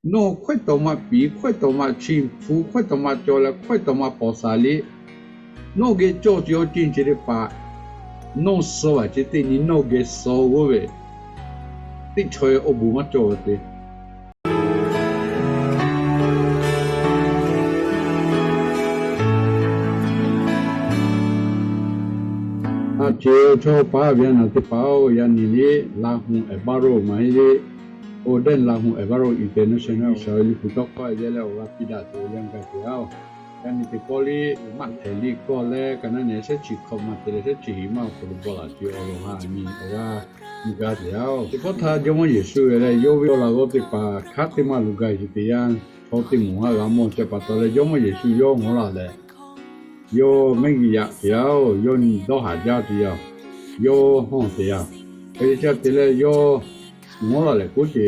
Nawˬ hkawehˇ tawˍ maˇ piˍ, hkawehˇ tawˍ maˇ chi hpu, hkawehˇ tawˍ maˇ cawˬ leh hkawehˇ tawˍ maˇ pawˍ shaˍ liꞈ, nawˬ geh cawˬ ce awˬ ceuˬ chi teˇ hpaˍ, nawˬ suh vaˬ ce teˇ nyi nawˬ geh suh g'oˇ ve, teˇ chaw awˬ bon maˇ cawˬ ve te. A ce chaw paˍ ve a naˬ teˇ hpaˍ-oˬ, yaꞈ nyi liꞈ Laˇ hu Eˍbaˆroˆ maˇ heˆ le, Oˇ dehˇ Laˇ hu Eˍbaˆroˆ International G'uiˬsha ve liꞈ hpu tawˇ hkawˇ yehˇ leh awˬ g'aˇ piˇ daꞈ tuˬ yanˇ gaˇ te-oˬ. Yaꞈ nyi teˇ pawˆ liꞈ maˆ hteˍ liꞈ kawˇ leh ka naˉ nehˬ shehˉ chi hkawꞈ maˇ te leh shehˉ chi hiꞈ maˇ awˬ hk'aw lo bawˆ laꞈ ce awˬ lawn ha nyi awˬ g'aˇ nyi gaˇ te-oˬ. Teˇ pawˆ htaˇ Jawˇmawˇ Yeˍsuˆ ve leh yawˇ ve awˬ laꞈ g'awˇ teˇ hpaˍ hk'aˉ teˇ maˇ luˬ gaˇ ce teˇ yanˇ, chaw teˇ moˍ haˉ g'a mawˬ ce pa taw leh Jawˇmawˇ Yeˍsuˆ yawˇ ngawˬ laˬ leh, yawˇ mehˆ g'uiˬ yaꞈ te yaˇ-oˬ, yawˇ nyi dawˇ haˍ jaˇ te yaˇ, yawˇ hawˇ te yaˇ. Hk'e te ca te leh yawˇ ngawˬ laˬ leh k'oˆ ce,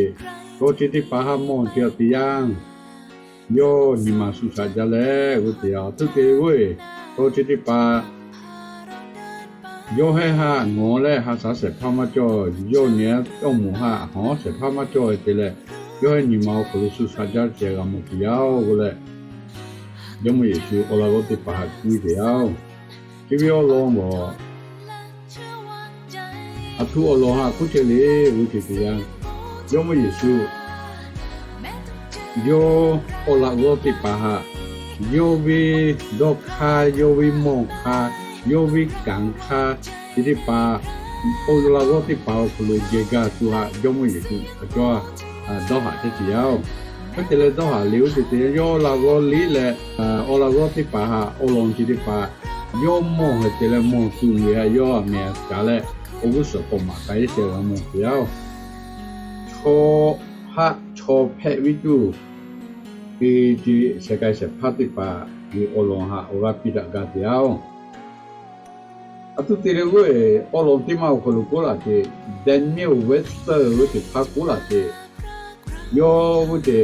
chaw chi teˇ hpaˍ haˉ mawˬ ce teˇ yanˇ, yawˇ nyi ma shu shaꞈ jaˇ leh g'oˇ te yaˇ. Aˬ htoꞈ te g'oˇ-e, chaw chi teˇ hpaˍ yawˇ hehˉ haˉ ngawˬ leh ha shaˍ shehˍ hpaˇ maˇ cawˬ, yawˇ nyi awˬ moˍ haˉ hawˉ shehˍ hpaˇ maˇ cawˬ-e te leh, yawˇ hehˉ nyi ma awˬ hk'aw lo shu shaꞈ jaˇ ce g'a mawˬ te yaˇ-oˬ g'oˇ leh, Jawˇmawˇ Yeˍsuˆ awˬ laꞈ g'awˇ teˇ hpaˍ haꞈ kuiˉ te yaˇ-oˬ. Chi ve awˬ lawn g'awˬ, aˬ htoꞈ awˬ lawn haꞈ kuiˉ ce le g'oˇ ce teˇ yanˇ, Jawˇmawˇ Yeˍsuˆ yawˇ awˬ laꞈ g'awˇ teˇ hpaˍ haꞈ, yawˇ ve dawˇ hk'aˇ, yawˇ ve mawˬ hk'aˇ, yawˇ ve kanˍ hk'aˇ, chi teˇ hpaˍ awˬ laꞈ g'awˇ teˇ hpaˍ awˬ hk'aw lo geh gaˇ tuˬ haꞈ Jawˇmawˇ Yeˍsuˆ a cawˇ dawˇ haˍ ce teˇ yanˇ-oˬ. Hk'e te leh dawˇ haˍ le g'oˇ ce teˇ yanˇ, yawˇ laꞈ g'awˇ liꞈ leh awˬ laꞈ g'awˇ teˇ hpaˍ haꞈ awˬ lawn chi teˇ hpaˍ, yawˇ mawˬ hk'e te leh mawˬ tuˬ ve haꞈ yawˇ a mehˍ a kaˍ leh, awˬ g'uˇ suhˍ k'awꞈ maˍ k'ai ce g'a mawˬ te yaˇ-oˬ. Chaw haˆ chaw hpehꞈ ve tuˬ, te ce shehˍ k'ai shehˍ hpaˇ teˇ hpaˍ ve awˬ lawn haꞈ awˬ g'aˇ piˇ daꞈ gaˇ te yaˇ-oˬ. Aˬ htoꞈ te le g'oˇ-e, awˬ lawn teˇ maˇ awˬ hk'aw lo k'oˆ laꞈ ce, Daniel Webster g'oˇ ce htaˇ k'oˆ laꞈ ce, yawˇ g'oˇ ce,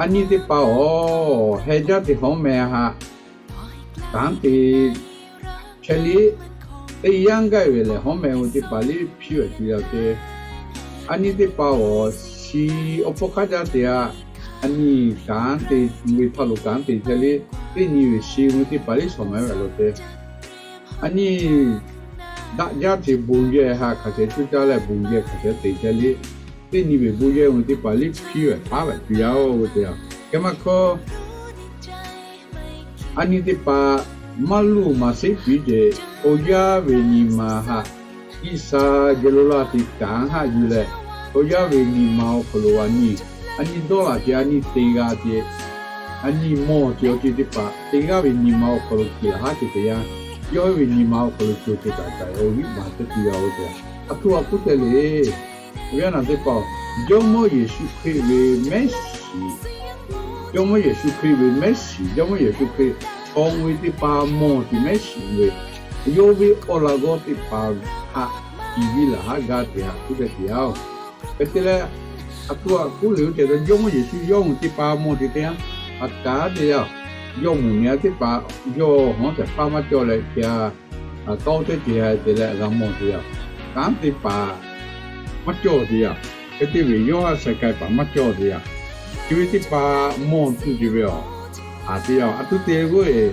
a nyi teˇ hpaˍ-oˬ, heh jaˇ te hawˉ meh haꞈ kanˉ te chehˇ liꞈ, teˇ yanˇ gaˇ ve lehˬ hawˉ meh g'oˇ teˇ hpaˍ liꞈ hpiˇ-oˬ ce yaˇ ce. A nyi teˇ hpaˍ-oˬ, shi awˬ hpawˇ hk'aˇ jaˇ te haꞈ, a nyi kanˉ te, ve htaˇ lo kanˉ te chehˇ liꞈ, teˇ nyi ve shi g'oˇ teˇ hpaˍ liꞈ shawˍ meh ve lo te. A nyi daꞈ jaˇ ce bon yehˬ haꞈ hk'aˬ ceh cuˇ caˇ leh bon yehˬ hk'aˬ ceh te chehˇ liꞈ, teˇ nyi ve bon yehˬ g'oˇ teˇ hpaˍ liꞈ hpiˇ ve paˉ ve cuˇ yaˇ-oˬ g'oˇ te yaˇ. Hk'e maˇ hkawˇ, a nyi teˇ hpaˍ maˇ luˬ maˇ sheˉ piˇ ce, awˬ yanˇ ve nyi ma haꞈ G'uiˬsha geh lo laˇ te kanˉ haꞈ yuˬ leh, awˬ yanˇ ve nyi ma awˬ hk'aw lo a nyi, a nyi dawˇ laꞈ ce a nyi te g'a ce, a nyi mawˬ ce awˬ ceuˬ teˇ hpaˍ teˇ g'aˇ ve nyi ma awˬ hk'aw lo kiˬ laˬ haˉ ce teˇ yanˇ, yawˇ ve nyi ma awˬ hk'aw lo co ce taˍ taˍ awˬ g'euˆ maˍ ce teˇ yanˇ-oˬ te. Aˬ htoꞈ a k'oˆ te le, awˬ yanˇ naˬ teˇ hpaˍ, Jawˇmawˇ Yeˍsuˆ Hkriꞈ ve mehˉ shiˍ, Jawˇmawˇ Yeˍsuˆ Hkriꞈ ve mehˉ shiˍ, Jawˇmawˇ Yeˍsuˆ Hkriꞈ chaw ve teˇ hpaˍ mawˬ ce mehˉ shiˍ ve, yawˇ ve awˬ laꞈ g'awˇ teˇ hpaˍ haꞈ kiˬ viˇ laˬ haˉ gaˇ te haꞈ k'oˆ te te yaˇ-oˬ. Hk'e te leh, aˬ htoꞈ a k'oˆ le-oˬ ce, Jawˇmawˇ Yeˍsuˆ yawˇ meuꞈ teˇ hpaˍ mawˬ ce teˇ yanˇ, a kaˉ te yaˇ, yawˇ meuꞈ nyi a teˇ hpaˍ yawˇ hawˉ tehꞈ hpaˇ maˇ cawˇ leh ca tawˇ teˇ ce ha te leh g'a mawˬ te yaˇ. Kanˉ teˇ hpaˍ maˇ cawˇ te yaˇ. Hk'e te ve yawˇ a shehˍ k'ai paˍ maˇ cawˇ te yaˇ. Chi ve teˇ hpaˍ mawˬ tuˬ ce ve aˬ, haꞈ te yaˇ. Aˬ htoꞈ te g'oˇ-e,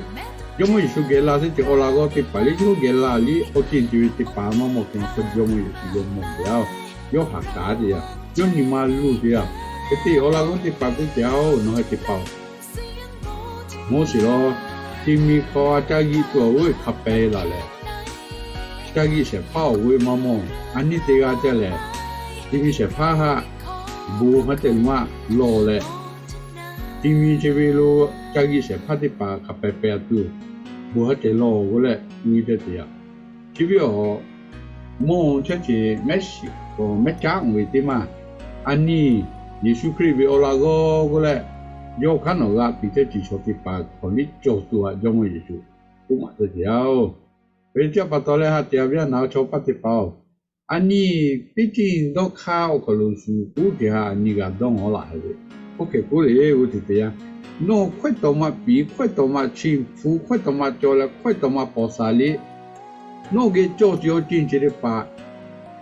Jawˇmawˇ Yeˍsuˆ geh laˇ teˇ ce awˬ laꞈ g'awˇ teˇ hpaˍ liꞈ yawˇ geh laˇ liꞈ awˬ ceuˬ ce ve teˇ hpaˍ maˇ mawˬ te hk'e Jawˇmawˇ Yeˍsuˆ yawˇ mawˬ te yaˇ. Yawˇ haꞈ kaˉ te yaˇ. Yawˇ nyi ma luˬ te yaˇ. Hk'e te awˬ laꞈ g'awˇ teˇ hpaˍ k'oˆ ce, Aˬ-oˬ, nawˬ hui teˇ hpaˍ-oˬ, Moˉseˍ lawˬ, ti mi hk'aw a caˇ g'iˆ tuˬ awˬ g'oˇ hk'a pehˍ laˬ leh, caˇ g'iˆ shehˍ hpaˇ awˬ g'oˇ maˇ mawˬ. A nyi te g'a caˇ lehˬ, ti mi shehˍ hpaˇ haꞈ bon haˉ ceh maˇ lawˬ leh, ti mi ce ve lo caˇ g'iˆ shehˍ hpaˇ teˇ hpaˍ hk'a pehˍ pehˍ tuˬ bon haˉ ceh lawˬ g'oˇ leh nyi te te yaˇ. Chi ve aˬ, mawˬ chehˇ ce mehˉ shiˍ, mehˉ caˉ-oˬ ve teˇ maˇ, a nyi Yeˍsuˆ Hkriꞈ ve awˬ laꞈ g'awˇ g'oˇ leh, yawˇ hk'aˇ nawˬ g'a piˇ chehˇ ce chaw teˇ hpaˍ hk'awꞈ liꞈ cawˬ tuˬ haꞈ Jawˇmawˇ Yeˍsuˆ k'oˆ maˍ te te yaˇ-oˬ. Ve chi pa taw leh ha te a ve a naˬ chaw paˇ teˇ hpaˍ-oˬ, a nyi teˇ ciˇ dawˇ hk'aˇ awˬ hk'aw lo shu k'oˆ ce haꞈ a nyi g'a dawˇ ngawˬ laˬ hehꞈ ve, oˇ hk'e k'oˆ le g'oˇ te te yaˇ. Nawˬ hkawehˇ tawˍ maˇ piˍ, hkawehˇ tawˍ maˇ chi hpu, hkawehˇ tawˍ maˇ cawˬ leh hkawehˇ tawˍ maˇ pawˍ shaˍ liꞈ, nawˬ geh cawˬ ce awˬ ceuˬ ce teˇ hpaˍ,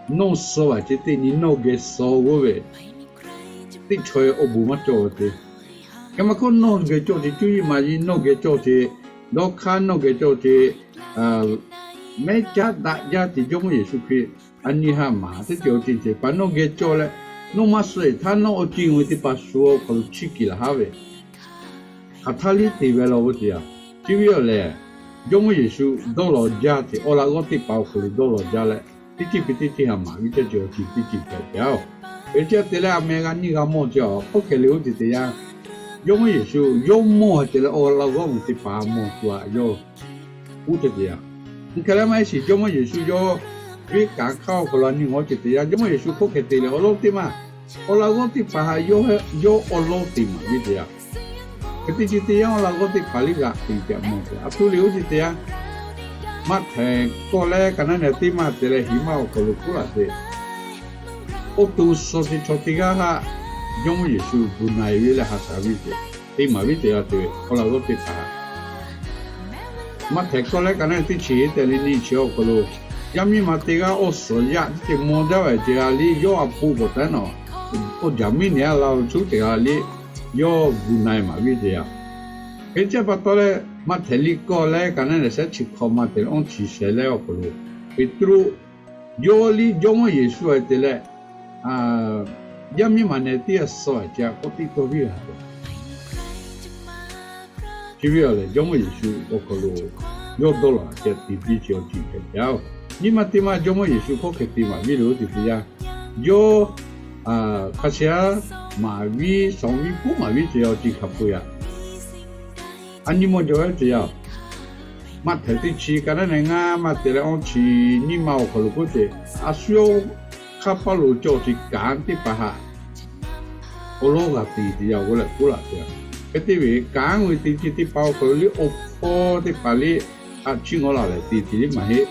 nawˬ suh vaˬ ce teˇ nyi nawˬ geh suh g'oˇ ve, teˇ chaw awˬ bon maˇ cawˬ ve te. Hk'e maˇ k'oˆ, nawˬ geh cawˬ ce, cuˇ yiˍ maˍ yiˍ nawˬ geh cawˬ ce, dawˇ hk'aˇ nawˬ geh cawˬ ce, mehˉ caˉ daꞈ jaˇ ce Jawˇmawˇ Yeˍsuˆ Hkriꞈ a nyi haꞈ maˍ teˇ ceuˬ awˬ ceuˬ ceh paˍ nawˬ geh cawˬ leh, nawˬ maˇ suh eˬ htaˇ nawˬ awˬ ceuˬ ve teˇ hpaˍ shu awˬ hk'aw lo chiˇ kiˍ laˬ haˉ ve hk'aˬ htaˇ liˇ te ve law ve teˇ yanˇ, chi ve awˬ lehˬ, Jawˇmawˇ Yeˍsuˆ dawˇ law jaˇ ce awˬ laꞈ g'awˇ teˇ hpaˍ awˬ hk'aw lo dawˇ law jaˇ leh, teˇ ceuˬ peuˬ teˇ ceuˬ haꞈ maˍ ve teˇ ceuˬ awˬ ceuˬ teˇ ceuˬ hpehꞈ ve yoˬ. Hk'e te leh, a meh g'a nyi g'a mawˬ ce awˬ hk'aw hk'e le oˇ ceuˬ teˇ yanˇ, Jawˇmawˇ Yeˍsuˆ yawˇ mawˬ ce leh awˬ laꞈ g'awˇ ve teˇ hpaˍ mawˬ tuˬ a yoˬ. Oˇ ceuˬ teˇ yanˇ, hk'e leh maˇ heˆ sheˍ, Jawˇmawˇ Yeˍsuˆ yawˇ ve kanˉ hk'aˇ awˬ hk'aw lo a nyi g'awˇ ceuˬ teˇ yanˇ, Jawˇmawˇ Yeˍsuˆ hk'aw hk'e te leh awˬ lawn teˇ maˬ, awˬ laꞈ g'awˇ teˇ hpaˍ htaꞈ yawˇ awˬ lawn te maˍ ve teˇ yanˇ, hk'e te ce teˇ yanˇ awˬ laꞈ g'awˇ teˇ hpaˍ liˇ g'aꞈ te ce mawˬ ce a htoꞈ le oˇ ceuˬ teˇ yanˇ, Maꞈhtehˍ kawˇ leh ka naˉ nehˬ teˇ maˬ te leh hiˍ maˇ awˬ hk'aw lo k'oˆ laˬ ce, awˬ to suh ce chaw teˇ g'aˇ htaꞈ Jawˇmawˇ Yeˍsuˆ gu na-e ve leh ha shaˍ ve ce, te maˍ ve teˇ yanˇ te ve awˬ laꞈ g'awˇ teˇ hpaˍ Maꞈhtehˍ kawˇ leh ka naˉ teˇ chi teˇ leh nyi chi awˬ hk'aw lo, yaˇ miˇ ma teˇ g'aˇ awˬ suhˍ yaˇ teˇ ceuˬ mawˬ jaˇ ve ce a liˇ yawˇ a poˆ bawˬ taˉ nawˬ, awˬ jaˬ miˇ nehˬ a la-o chu teˇ g'aˇ liˇ yawˇ gu na-e maˍ ve teˇ yanˇ, hk'e ce pa taw leh, Maꞈhtehˍ liˇ kawˇ leh ka naˉ nehˬ shehˆ chi hk'awꞈ ma te leh awˇ chi shehˍ leh awˬ hk'aw lo, Peˍtruˆ yawˇ liˇ Jawˇmawˇ Yeˍsuˆ a te leh, yaˇ miˇ ma nehˬ teˇ g'aˇ suh ce a k'oˆ tiˉ tawˇ viˉ la ce Chi ve awˬ lehˬ, Jawˇmawˇ Yeˍsuˆ awˬ hk'aw lo yawˇ dawˇ law ce tiˍ piˇ ce awˬ ceuˬ hpehꞈ ce oˬ. Nyi ma teˇ maˬ Jawˇmawˇ Yeˍsuˆ hk'aw hk'e te maˍ viˉ le oˇ ceuˬ teˇ yanˇ, yawˇ hk'a shehˍ maˍ viˉ shawˍ viˉ puiˉ maˍ viˉ ce awˬ ceuˬ hk'a peu-eˬ A nyi mawˬ jaw ve teˇ yanˇ, Maꞈhtehˍ teˇ chi ka naˉ nehˬ ngaˇ maˬ te leh awˇ chi nyiˇ maˬ awˬ hk'aw lo k'oˆ ce, a shu yawˇ hk'aˇ paˇ lo cawˬ ce kanˉ teˇ hpaˍ htaꞈ awˬ lawn g'a te teˇ yanˇ g'oˇ leh k'oˆ laˬ ce. Hk'e te ve kanˉ ve te ce teˇ hpaˍ awˬ hk'aw lo liˇ awˬ hpawˇ teˇ hpaˍ liˇ haꞈ chiˇ ngawˬ laˬ leh te ce liˇ maˇ heˆ.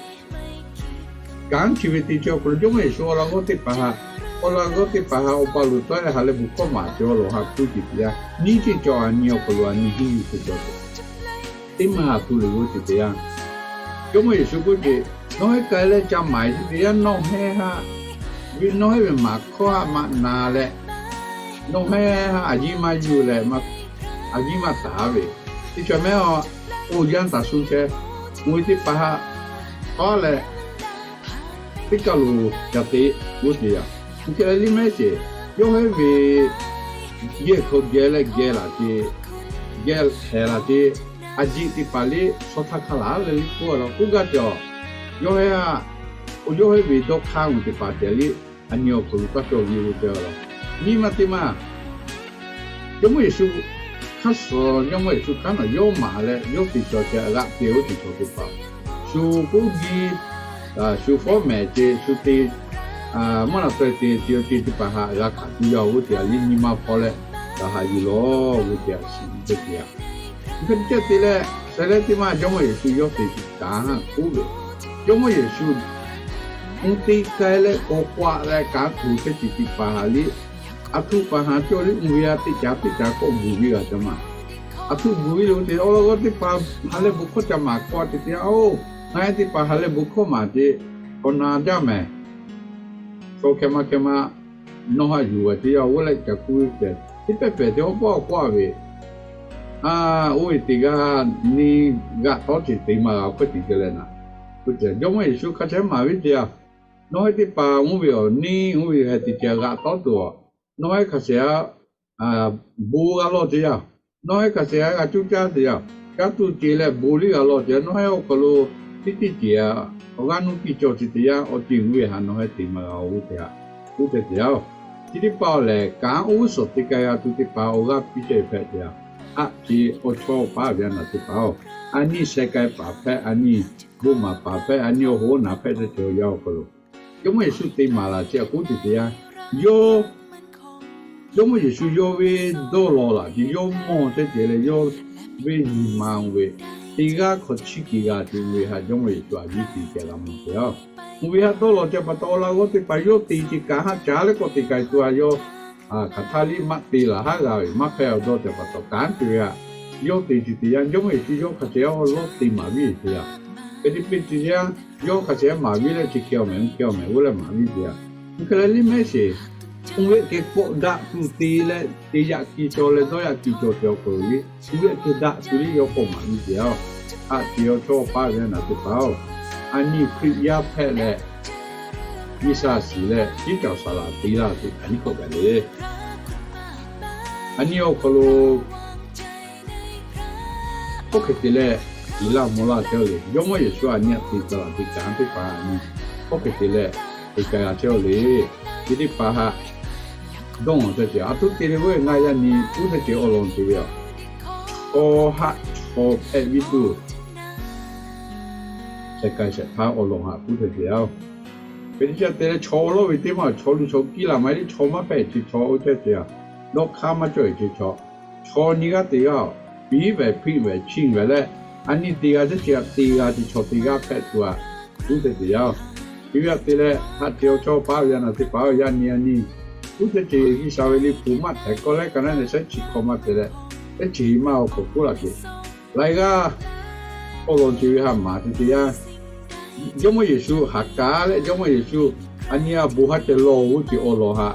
Kanˉ chi ve te ce awˬ hk'aw lo Jawˇmawˇ Yeˍsuˆ awˬ laꞈ g'awˇ teˇ hpaˍ htaꞈ, awˬ laꞈ g'awˇ teˇ hpaˍ htaꞈ awˬ pa loˍ tawˆ leh ha lehˬ bon hkawˇ maˍ ce awˬ lawn haꞈ k'oˆ ce teˇ yanˇ, nyiˇ ceuˬ cawˬ a nyi awˬ hk'aw lo a nyi hiˉ nyi hk'e cawˬ ce teˇ maˬ a htoꞈ le g'oˇ ce teˇ yanˇ, Jawˇmawˇ Yeˍsuˆ k'oˆ ce, nawˬ hui k'ai leh ca maˍ ce teˇ yanˇ nawˬ hui htaꞈ, nawˬ hui ve maˍ hkawˇ htaꞈ maꞈ na leh, nawˬ hui htaꞈ a yiˇ maˇ yuˬ leh, a yiˇ maˇ taˍ ve, teˇ cawˬ mehˉ a, oˇ yanˇ taˍ shu chehˇ, mvuhˇ teˇ hpaˍ htaꞈ tawˉ leh teˇ kaˬ lo ca te g'oˇ ce yaˇ. Mvuhˇ hk'e leh liˇ mehˉ sheˍ, yawˇ hui ve yehˬ hk'aw geh leh geh laˬ ce, geh hpehꞈ laˬ ce, a jiˆ teˇ hpaˍ liˇ shaw htaˇ hk'a laˬ leh liˇ k'oˆ a la k'oˆ gaˇ ce a. Yawˇ hui a, yawˇ hui ve dawˇ hk'aˇ mvuhˇ teˇ hpaˍ ceh liˇ a nyi awˬ hk'aw lo taˇ cawˬ ve oˇ ce a la. Nyiˇ maˬ teˇ maˬ Jawˇmawˇ Yeˍsuˆ hk'aˇ suh, Jawˇmawˇ Yeˍsuˆ hk'aˇ nawˬ yawˇ maˍ leh yawˇ te cawˬ ce g'aꞈ te oˇ te cawˬ teˇ hpaˍ, shu k'oˆ jiˇ, shu fawˉ mehˍ ce, shu te, mvuhˇ naw taweh te ce awˬ ceuˬ teˇ hpaˍ htaꞈ g'a hkanˍ tuˬ yaˇ oˇ ce a liˇ nyi ma hpawˇ leh, g'a haꞈ yuˬ lawˬ g'oˇ ce a shiˍ ve teˇ ce a. Hk'e te ce te leh, shehˍ leh teˇ maˬ Jawˇmawˇ Yeˍsuˆ yawˇ te ce kanˉ haꞈ k'oˆ ve, Jawˇmawˇ Yeˍsuˆ mvuhˇ te k'ai leh k'awꞈ k'oꞈ leh kanˉ htoꞈ hk'e ce teˇ hpaˍ htaꞈ liˇ, a htoꞈ hpaˍ htaꞈ cawˬ liˇ mvuhˇ ve a teˇ caˍ teˇ caˍ k'awꞈ bvuhˬ ve g'a ca maˬ. A htoꞈ bvuhˬ ve le oˇ te, awˬ laꞈ g'awˇ teˇ hpaˍ ha lehˬ bon hkawˇ ca maˍ k'oˆ a te te a oˬ, ngaˬ hui teˇ hpaˍ ha lehˬ bon hkawˇ maˍ ce, k'awꞈ na jaˇ mehˍ. Chaw hkeh ma hkeh ma nawˬ haꞈ yuˬ g'a ce yaˇ oˇ leh ca kuˇ ve pehˍ teˇ pehˍ pehˍ te awˬ pawˆ k'oˆ a ve, a, oˇ ve teˇ g'aˇ neˇ g'aꞈ tawˉ ce te maˇ g'a hk'oˆ ce ce leh naˍ, Jawˇmawˇ Yeˍsuˆ hk'a shehˍ maˍ ve ce a, nawˬ hui teˇ hpaˍ mvuhˇ ve awˬ neˇ mvuhˇ ve hk'e te ce g'aꞈ tawˉ tuˬ a, nawˬ hui hk'a shehˍ a bon g'a lawˬ ce yaˇ, nawˬ hui hk'a shehˍ a g'a cuˇ caˇ ce yaˇ, caˇ tuˬ ce leh bon liˇ g'a lawˬ ce yaˇ, nawˬ hui awˬ hk'aw lo teˇ teˇ ce a, awˬ g'aˇ nuˇ piˇ cawˬ ce teˇ yanˇ awˬ ceuˬ mvuhˇ ve htaꞈ nawˬ hui te maˇ g'a oˇ ce a, oˇ hk'e te yaˇ oˬ. Chi teˇ hpaˍ awˬ lehˬ kanˉ oˇ suhˍ te k'ai g'a tuˬ teˇ hpaˍ awˬ g'aˇ piˇ cehˇ hpehꞈ ce a, haˆ ce awˬ chawˇ paˉ ve a naˬ teˇ hpaˍ oˬ, a nyi sheh k'ai paˍ hpehꞈ, a nyi bon maˍ paˍ hpehꞈ, a nyi awˬ hoˉ naˍ hpehꞈ teˇ cawˬ yaˇ awˬ hk'aw lo, Jawˇmawˇ Yeˍsuˆ te maˍ laˬ ce a k'oˆ ce teˇ yanˇ, yawˇ Jawˇmawˇ Yeˍsuˆ yawˇ ve dawˇ law laˬ ce, yawˇ mawˬ chehˇ ce leh yawˇ ve nyi ma oˇ ve teˇ g'aˇ hk'aw chiˇ ke g'a ce ve htaꞈ Jawˇmawˇ Yeˍsuˆ a viˉ te ce g'a mawˬ ce a. Oˇ ve htaꞈ dawˇ law ce pa taw awˬ laꞈ g'awˇ teˇ hpaˍ yawˇ te ce kanˉ haˆ ca leh k'awꞈ te k'ai tuˬ a, yawˇ hk'aˬ htaˇ liˇ maˇ te laˬ haˉ g'a ve maˇ hpehꞈ awˬ dawˇ ce pa taw kanˉ te ve htaꞈ yawˇ te ce teˇ yanˇ, Jawˇmawˇ Yeˍsuˆ yawˇ hk'a shehˍ awˬ lawˉ te maˍ viˉ ce a. Hk'e te piˇ ce yanˇ, yawˇ hk'a shehˍ maˍ viˉ leh chi hk'e awˬ mehˍ mvuhˇ hk'e awˬ mehˍ g'oˇ leh maˍ viˉ ce a. Mvuhˇ hk'e leh liˇ mehˉ sheˍ Oˇ ve kehˬ k'awꞈ daꞈ tuˬ te leh, te yaꞈ kiˬ cawˬ leh dawˇ yaꞈ kiˬ cawˬ ceh awˬ hk'aw lo le, oˇ ve kehˬ daꞈ tuˬ le yawˇ k'awꞈ maˍ ve teˇ yanˇ, haꞈ te awˬ chawˇ paˉ ve naˬ teˇ hpaˍ-oˬ, a nyi Hkriꞈ yaˇ hpehꞈ leh, G'uiˬsha shiˍ leh tiˉ cawˬ saˍ laˍ te laˇ tuˬ a nyi k'awꞈ gaˬ le. A nyi awˬ hk'aw lo hk'oˆ hk'e te leh, iˍ laˇ mvuh laˇ chehˇ-oˆ le. Jawˇmawˇ Yeˍsuˆ a nyi aꞈ te tcuh laˬ ve kanˉ teˇ hpaˍ a nyi hk'oˆ hk'e te leh, te k'ai g'a chehˇ-oˆ le. Chi teˇ hpaˍ haꞈ dawˇ-oˬ ceh, a htoꞈ te leh g'oˇ-e ngaˬ yaˇ nyi puˉ teˇ ceuˬ awˬ lawn te ve a, chaw haꞈ chaw hpehꞈ viˉ tuˬ, shehˍ k'ai shehˍ hpaˇ awˬ lawn haꞈ puˉ teˇ ceuˬ a-oˬ. Hk'e te chi te leh chaw awˬ lawˉ ve teˇ maˬ chaw luˬ chaw kiˇ laˬ maˇ heˆ le, chaw maˇ hpehꞈ ce chaw oˇ ceh ceh a, dawˇ hk'aˇ maˇ cawˬ-e ce chaw, chaw nyi g'aˇ te g'aˇ-oˬ, piˉ vehˍ hpiˆ vehˍ chiˇ vehˍ leh, a nyi te g'a ceh ceh a te g'a ce chaw te g'aˇ hpehꞈ tuˬ a, puˉ teˇ ceuˬ a-oˬ. Chi ve aꞈ te leh haꞈ te awˬ chawˇ paˉ ve a naˬ teˇ hpaˍ-oˬ, yaˇ nyi a nyi puˉ teˇ ceuˬ G'uiˬsha ve liꞈ hpu maˇ htehꞈ kawˆ leh ka naˉ nehˬ shehˉ chi hk'aw maˇ te leh, teˇ ceuˬ maˇ awˬ hk'aw k'oˆ laˇ ce. Laiˉ g'aˇ awˬ lawn ce ve haꞈ maˍ te te yaˇ, Jawˇmawˇ Yeˍsuˆ haꞈ kaˉ leh Jawˇmawˇ Yeˍsuˆ a nyi a bon haˉ ceh lawˬ g'oˇ ce awˬ lawn haꞈ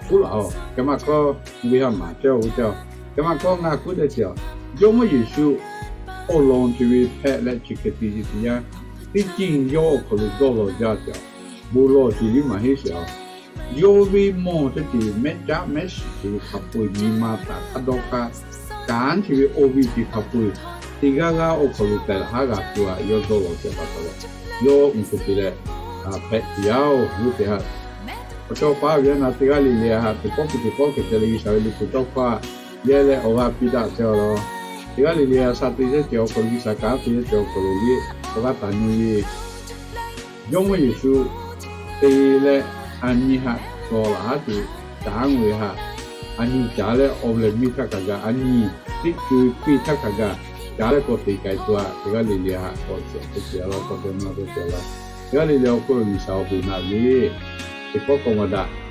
k'oˆ laˬ-oˬ. Hk'e maˇ k'aw, ve haꞈ maˍ ceh-oˬ ve ceh-oˬ, hk'e maˇ k'aw ngaˬ k'oˆ teˇ ceuˬ a, Jawˇmawˇ Yeˍsuˆ awˬ lawn ce ve hpehꞈ leh chi hk'e te ce te yaˇ, teˇ ceuˬ yawˇ awˬ hk'aw lo dawˇ law jaˇ ce a, bon lawˬ ce liˇ maˇ heˆ sheˍ a. Yawˇ ve mawˬ teˇ ceuˬ mehˉ caˉ mehˉ shiˍ ce ve hk'a peu-eˬ nyi ma taˍ hk'a dawˇ hk'aˇ, kanˉ ce ve awˬ viˉ ce hk'a peu-eˬ, teˇ g'aˇ g'aˇ awˬ hk'aw lo tehꞈ haˉ g'a tuˬ a yawˇ dawˇ law ce pa taw, yawˇ uˬ hk'e te leh hpehꞈ te yaˇ-oˬ. Oˇ teˇ haꞈ awˬ chawˇ paˉ ve a naˬ teˇ g'aˇ le le a haꞈ teˇ pawˆ hk'e teˇ pawˆ hk'e te leh G'uiˬsha ve liꞈ hpu tawˇ hkawˇ a yehˇ leh awˬ g'aˇ piˇ daꞈ chehˇ-oˬ laˬ. Teˇ g'aˇ le le a shaˍ te ceh ceh awˬ hk'aw lo G'uiˬsha kanˉ te ceh ceh awˬ hk'aw lo le, awˬ g'aˇ taˍ nyi ve Jawˇmawˇ Yeˍsuˆ te leh a nyi haꞈ dawˬ laˬ haˉ tuˬ, caˉ ve haꞈ, a nyi caˉ leh awˬ lehˬ miˇ htaˇ hk'a gaˬ, a nyi teˇ co piˇ htaˇ hk'a gaˬ, caˉ leh k'awꞈ te k'ai tuˬ a, teˇ g'aˇ le le haꞈ k'awꞈ shehˍ teˇ ceuˬ a law k'awꞈ dawˇ na teˇ ceuˬ law. Teˇ g'aˇ le le awˬ hk'oˆ lo G'uiˬsha awˬ bon naꞈ ve teˇ pawˆ k'awꞈ maˍ daꞈ.